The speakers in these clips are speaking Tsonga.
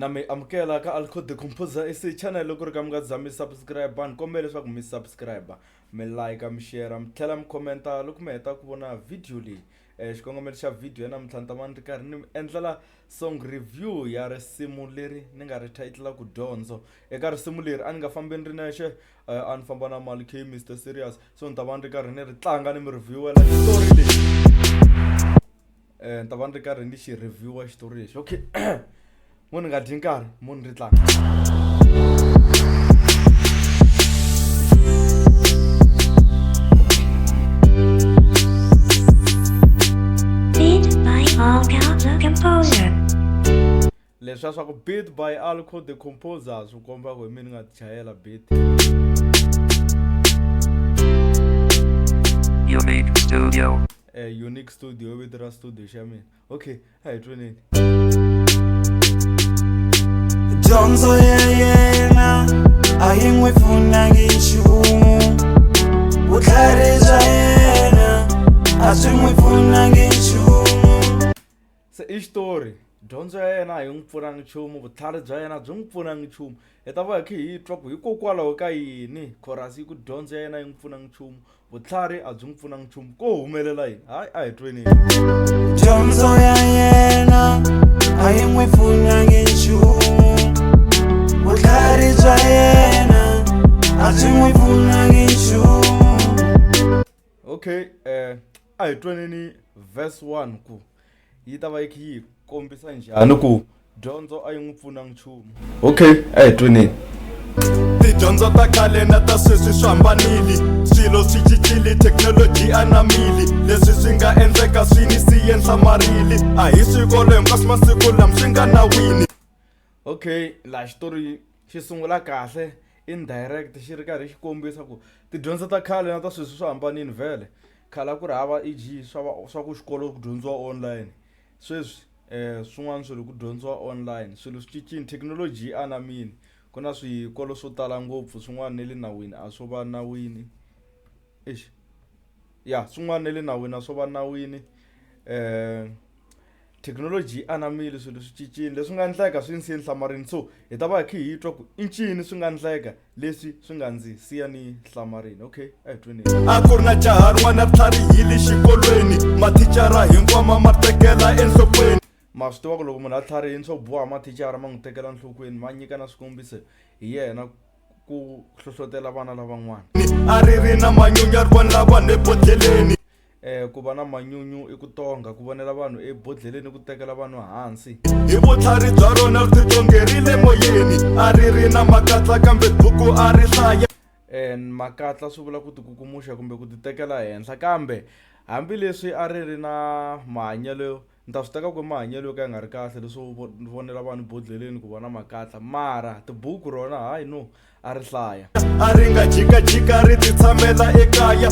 Na mi amukela ka Alco the Composer SA channel loko ri ka mi nga za mi subscribe ni kombela leswaku mi subscribe mi like mi share mi tlhela mi commenta loko mi heta ku vona video leyi xikongomelo xa video ya namuntlha ni ta va ni ri karhi ni mi endlela song review ya risimu leri ni nga ri title ku dyondzo eka risimu leri a ni nga fambi ni ri nexe a ni famba na Mali K Mister Serious so ni ta va ni ri karhi ni ri tlanga ni mi review-ela xitori lexi ni ta va ni ri karhi ni xi review-a xitori lexi okay mo ni nga dyi nkarhi mo ni ri tlanga. Beat by Alka the Composer. Leswiya swa ku beat by Alco the Composer swi komba ku hi mina ni nga ti chayela beat. Unique Studio. Unique Studio i vito ra studio xa mina. Okay, a hi tweneni. Dyondzo ya yena a yi n'wi pfunangi nchumu vutlhari bya yena a swi n'wi pfunangi nchumu Se i xitori dyondzo ya yena a yi n'wi pfunangi nchumu vutlhari bya yena byi n'wi pfunangi nchumu hi ta va hi kha hi twa ku hikokwalaho ka yini chorus yi ku dyondzo ya yena yi n'wi pfunangi nchumu vutlhari a byi n'wi pfunangi nchumu ko humelela yini hayi a hi tweni dyondzo ya yena a yi n'wi pfunangi nchumu vutlhari bya yena a byi n'wi pfunangi nchumu okay a hi twaneni verse 1 ku yi ta va yi kha yi hi kombisa njhani ku dyondzo a yi n'wi pfunanga nchumu okay a hi twaneni Tidyondzo ta khale na ta sweswi swi hambanile swilo swi cincile thekinoloji anamile leswi swi nga endleka swi ni siye nhlamarile a hi swikolo hinkwaswo masiku lama swi nga nawini Okay laha xitori xi sungula kahle indirect xi ri karhi xi kombisa ku tidyondzo ta khale na ta sweswi swi hambanile vhele khale a ku ri hava E_G swa va swa ku xikolo ku dyondziwa online sweswi swin'wana swilo ku dyondziwa online swilo swi cincile thekinoloji yi anamile ku na swikolo swo tala ngopfu swin'wana na le nawini a swo va nawini exi ya swin'wana na le nawini a swo va nawini . Thekinoloji yi anamile swilo swi cincile leswi nga endleka swi ni siye ni hlamarile so hi ta va hi kha hi twa ku i ncini swi nga endleka leswi swi nga ndzi siya ni hlamarile okay a hi tweni A ku ri na jaha rin'wana ri tlharihile xikolweni mathicara hinkwawo ma ma tekela enhlokweni ma swi tiva ku loko munhu a tlharihini swo boha mathicara ma n'wi tekela enhlokweni ma nyika na swikombiso hi yena ku hlohlotela vana lavan'wana a ri ri na manyunyu a ri vonela vanhu ebodlheleni Ku va na manyunyu i ku tonga, ku vonela vanhu ebodlheleni i ku tekela vanhu hansi. Hi vutlhari bya rona ri titongerile moyeni, a ri ri na makatla kambe buku a ri hlaya. Makatla swi vula ku tikukumuxa kumbe ku titekela henhla kambe hambileswi a ri ri na mahanyelo ni ta swi teka ku i mahanyelo yo ka ya nga ri kahle leswo vonela vanhu ebodlheleni ku va na makatla mara tibuku rona hayi no a ri hlaya. A ri nga jikajika ri titshamela ekaya.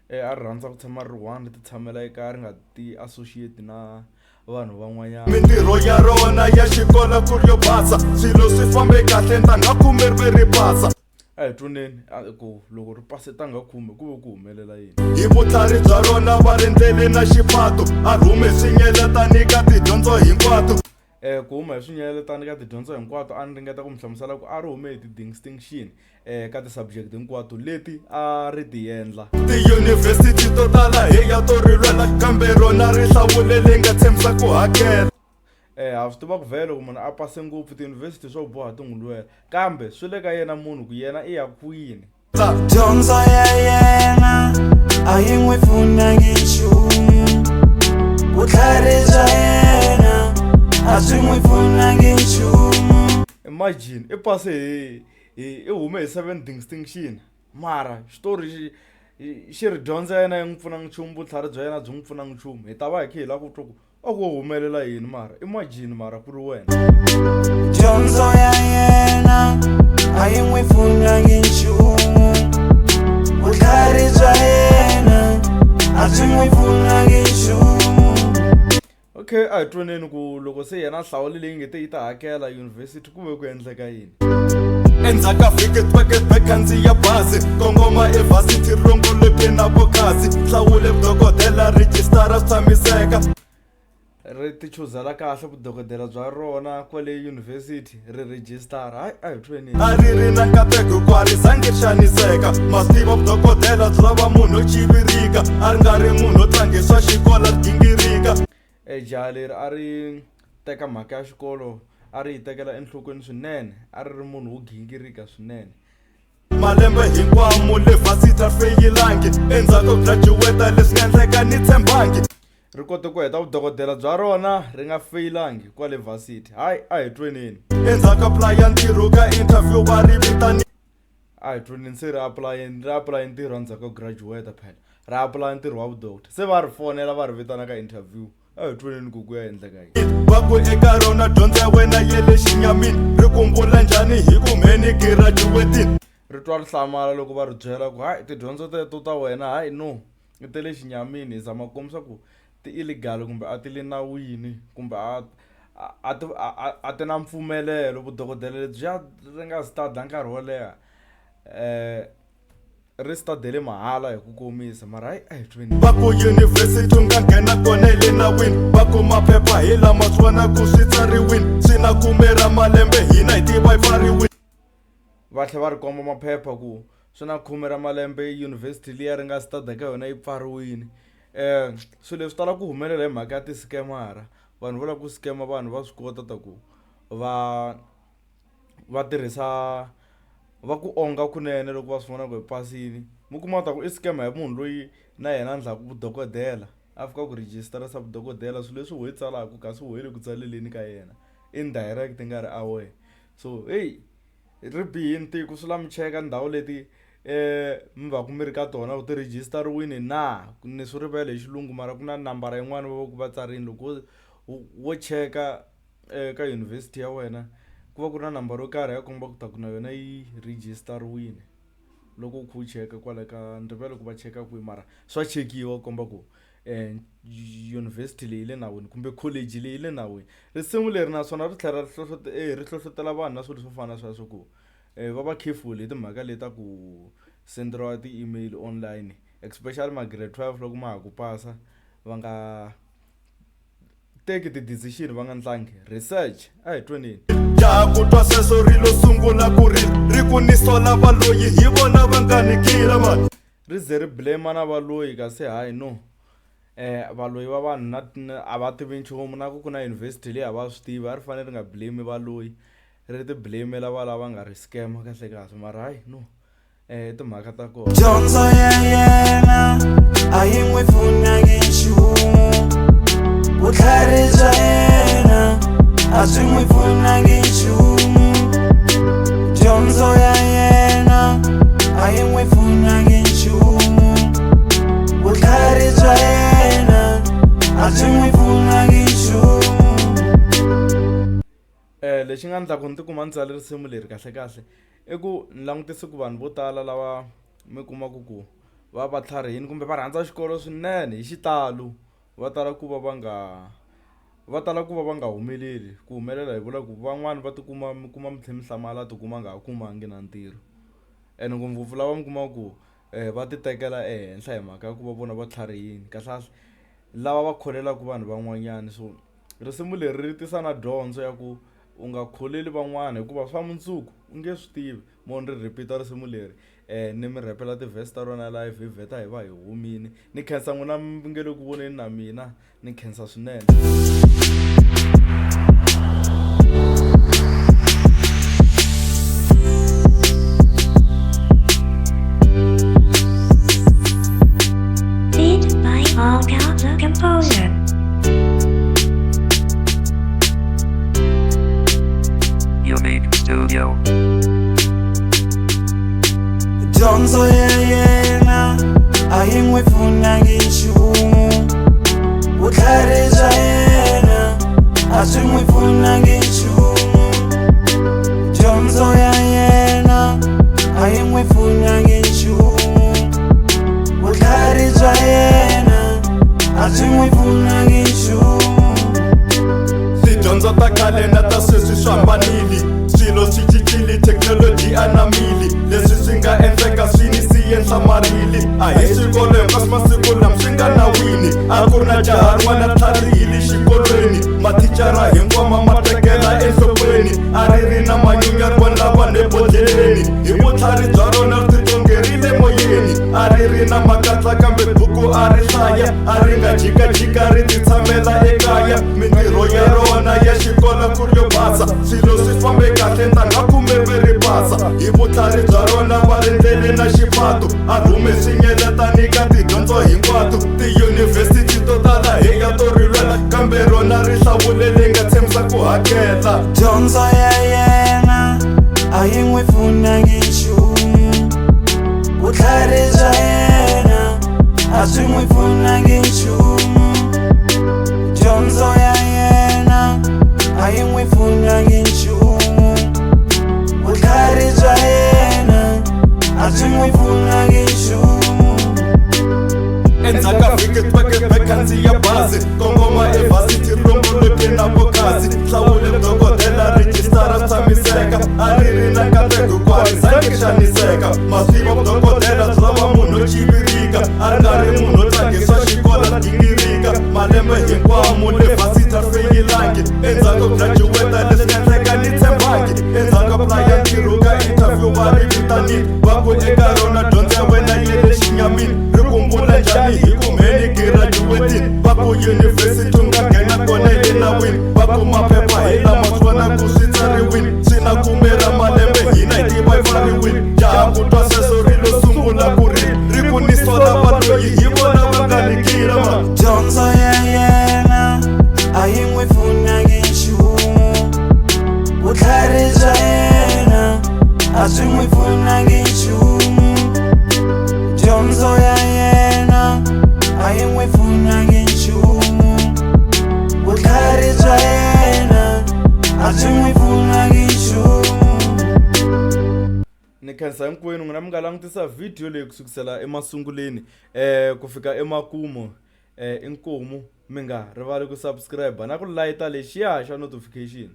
A ri rhandza ku tshama ri ri one ri ti tshamela ekaya ri nga ti associate na vanhu van'wanyana. Mintirho ya rona ya xikolo ku ri yo basa swilo swi fambe kahle ntangha khume ri ve ri pasa. A hi twaneni ku loko ri pase ntangha khume ku ve ku humelela yini. Hi vutlhari bya rona va ri ndlele na xipato a rhume swinyeletani ka tidyondzo hinkwato. Ku huma hi swinyeletani ka tidyondzo hinkwato a ni ringeta ku mi hlamusela ku a ri hume hi ti-distinction ka ti-subject hinkwato leti a ri ti endla. Tiyunivhesiti to tala hi ya to ri lwela kambe rona ri hlawule leyi nga tshembisa ku hakela. Ha swi tiva ku vhele loko munhu a pase ngopfu tiyunivhesiti swo boha ti n'wi lwela kambe swi le ka yena munhu ku yena i ya kwini. Dyondzo ya yena a yi n'wi pfunangi nchumu vutlhari bya yena a byi n'wi pfunangi nchumu Imagine i pase hi hi i hume hi 7 distinction mara xitori xi xi ri dyondzo ya yena yi n'wi pfunangi nchumu vutlhari bya yena byi n'wi pfunangi nchumu hi ta va hi kha hi lava ku twa ku A ko humelela yini mara? Imagine mara ku ri wena. Dyondzo ya yena a yi n'wi pfunangi nchumu vutlhari bya yena a byi n'wi pfunangi nchumu Okay a hi twaneni ku loko se yena a hlawule leyi nge te yi ta hakela university ku ve ku endleka yini. Endzhaku ka vhiki tweke khandziya bazi kongoma evhasiti rungule na vokasi hlawule dokodela rejistara swi tshamiseka. Ri ti chuzela kahle vudokodela bya rona kwale yunivhesiti ri rejistara. Hayi, a hi tweni. A ri ri na nkateko ku a ri zangi ri xaniseka. Ma swi tiva vudokodela byi lava munhu o chivirika, a ri nga ri munhu o tlange swa xikolo a ri gingirika. E jaha leri a ri teka mhaka ya xikolo a ri yi tekela enhlokweni swinene, a ri ri munhu wo gingirika swinene. Malembe hinkwawo le varsity a feyilangi, endzhaku ko graduate leswi nga endleka ni tshembangi. Ri kote ku heta vudokodela bya rona ri nga feyilangi kwale varsity. Hayi, a hi tweneni. Endzhaku apply ntirho ka interview va ri vitani. A hi tweneni, se ri apply, ri apply ntirho endzhaku ko graduate phela. Ri apply ntirho wa vudokota. Se va ri fonela va ri vitana ka interview. A hi tweneni ku ku ya endleka yini. Va ku eka rona dyondzo ya wena ya le xinyamini, ri kumbula njhani hi ku mheni graduate-ini. Ri twa ri hlamala loko va ri byela ku hayi tidyondzo teto ta wena hayi no i ta le xinyamini, hi zama ku kombisa ku ti illegal kumbe a ti le nawini kumbe a a ti a ti na mpfumelelo. Vudokodela lebyiya ri nga stada nkarhi wo leha ri stadele mahala hi ku komisa, mara hayi a hi tweni. Va ku yunivhesiti u nga nghena kona hi le nawini, va ku maphepha hi lama swi vona ku swi tsariwini, swi na khume ra malembe hina hi tiva yi pfariwini. Va tlhela va ri komba maphepha ku swi na khume ra malembe yunivhesiti liya ri nga stada ka yona yi pfariwile. Swilo leswi tala ku humelela hi mhaka ya ti-scammer-a, vanhu vo lava ku scam vanhu va swi kota ta ku va va tirhisa va ku onga kunene loko va swi vona ku hi pasini. Mi kuma ta ku i scam hi munhu loyi na yena a endlaka vudokodela a fika ku rejistarisa vudokodela swilo leswi wehe tsalaka kasi wehe le ku tsaleleni ka yena indirect i nga ri aware. So heyi ri bihile tiko swi lava mi cheka ndhawu leti mi va ku mi ri ka tona ku ti rejistariwini na, ni swi rivele hi xilungu mara ku na nambara yin'wani va va ku va tsarini loko wo wo cheka eka yunivhesiti ya wena ku va ku ri na nambara yo karhi ya komba ku ta ku na yona yi rejistariwini loko u kha u cheka kwale ka ni rivele ku va cheka kwihi mara swa chekiwa ku komba ku yunivhesiti leyi yi le nawini kumbe college leyi yi le nawini. Risimu leri naswona ri tlhela ri ri hlohlotelo vanhu na swilo swo fana na sweswo ku va va careful hi timhaka leti ta ku senderiwa ti-email online especially ma grade 12 loko ma ha ku pasa va nga teki ti-decision va nga ndlangi research. A hi tweneni. Jaha ku twa sweswo ri lo sungula ku rila, ri ku ni sola valoyi hi vona va nga ni kila mani. Ri ze ri blame na valoyi kasi hayi no valoyi va vanhu na a va tivi nchumu na ku ku na yunivhesiti leyi a va swi tivi a ri fanele ri nga blame valoyi ri ti blame-ela valava nga ri scam kahle kahle mara hayi no i timhaka ta kona. Dyondzo ya yena a yi n'wi pfunangi nchumu, vutlhari bya yena a byi n'wi pfunangi nchumu. Dyondzo ya yena a yi n'wi pfunangi nchumu, vutlhari bya yena a byi n'wi pfunangi nchumu. Lexi nga endla ku ni tikuma ni tsale risimu leri kahle kahle i ku ni langutise ku vanhu vo tala lava mi kumaka ku va va tlharihini kumbe va rhandza xikolo swinene hi xitalo va tala ku va va nga va tala ku va va nga humeleli ku humelela hi vula ku van'wani va tikuma mi kuma mi tlhela mi hlamala a tikuma a nga ha kumangi na ntirho ene ngopfungopfu lava mi kumaka ku va ti tekela ehenhla hi mhaka ya ku va vona va tlharihini kahlekahle lava va kholelaka vanhu van'wanyana so risimu leri ri tisa na dyondzo ya ku u nga kholeli van'wana hikuva swa mundzuku u nge swi tivi mo ni ri repeat-a risimu leri ni mi rhepela ti-verse ta rona live hi vheta hi va hi humini ni khensa n'wina mi nge le ku voneni na mina ni khensa swinene. Beat by Olga the Composer. Unique Studio. Dyondzo ya yena a yi n'wi pfunangi nchumu, vutlhari bya yena a byi n'wi pfunangi nchumu. Dyondzo ya yena a yi n'wi pfunangi nchumu, vutlhari bya yena a byi n'wi pfunangi nchumu. Tidyondzo ta khale na ta sweswi swi hambanile, swilo swi cincile thekinoloji anamile, leswi swi nga endleka swi ni siye nhlamarile. A hi swikolo hinkwaswo masiku lama swi nga nawini, a ku ri na jaha rin'wana tlharihile xikolweni. Mathicara hinkwama ma tekela enhlokweni. A ri ri na manyunyu ri vona vanhu ebodleleni. Hi vutlhari bya rona ri titlongerile moyeni. A ri ri na makatla kambe buku a ri hlaya. A ri nga jikajika ri titshamela ekaya. Mintirho ya rona ya xikolo ku ri yo basa. Swilo swi fambe kahle ntangha khume ve ri pasa. Hi vutlhari bya rona va ri ndlele na xipatu. A rhume swinyeletani ka tidyondzo hinkwato. Tiyunivhesiti to tala hi ya to ri lwela, kambe rona ri hlawule leri nga tshembisa ku hakela. Dyondzo ya yena a yi n'wi pfunangi nchumu. Vutlhari bya yena a byi n'wi pfunangi nchumu. Dyondzo ya yena a yi n'wi pfunangi nchumu. Vutlhari bya yena a byi n'wi pfunangi nchumu. Endzhaku ka vhiki tweke va khandziya bazi kongoma evhasiti longoloke na vokasi. Hlawule dokodela rejistara tshamiseka. A ri ri na nkateko ku a ri zangi xaniseka. Maswivo dokodela byi lava munhu chivirika. A ri nga ri munhu tlangisa xikolo gingirika. Malembe hinkwawo le vhasiti a feyilangi. Endzhaku graduate leswi nga endleka ni tshembangi. Endzhaku apply ntirho ka interview va ri vitanile. Va ku eka rona dyondzo ya wena yi le xinyamini. Ri kumbula njhani hi ku mheni graduate-ini. Va ku yunivhesiti u nga nghena kona hi le nawini. Va ku maphepha hi lama swi vona ku swi tsariwini. Swi na khume ra malembe hina hi tiva yi pfariwini. Jaha ku twa sweswo ri lo sungula ku ri ri ku ni sola valoyi hi vona va nga ni kila ma. Dyondzo ya yena a yi n'wi pfunangi nchumu. Vutlhari bya yena a byi n'wi pfunangi nchumu. Dyondzo ya yena a yi n'wi pfunangi nchumu. Vutlhari bya yena a byi n'wi pfunangi nchumu. Ni khensa hinkwenu n'wina mi nga langutisa video leyi kusukisela emasunguleni ku fika emakumu. Inkomu mi nga rivali ku subscribe na ku layita lexiya xa notification.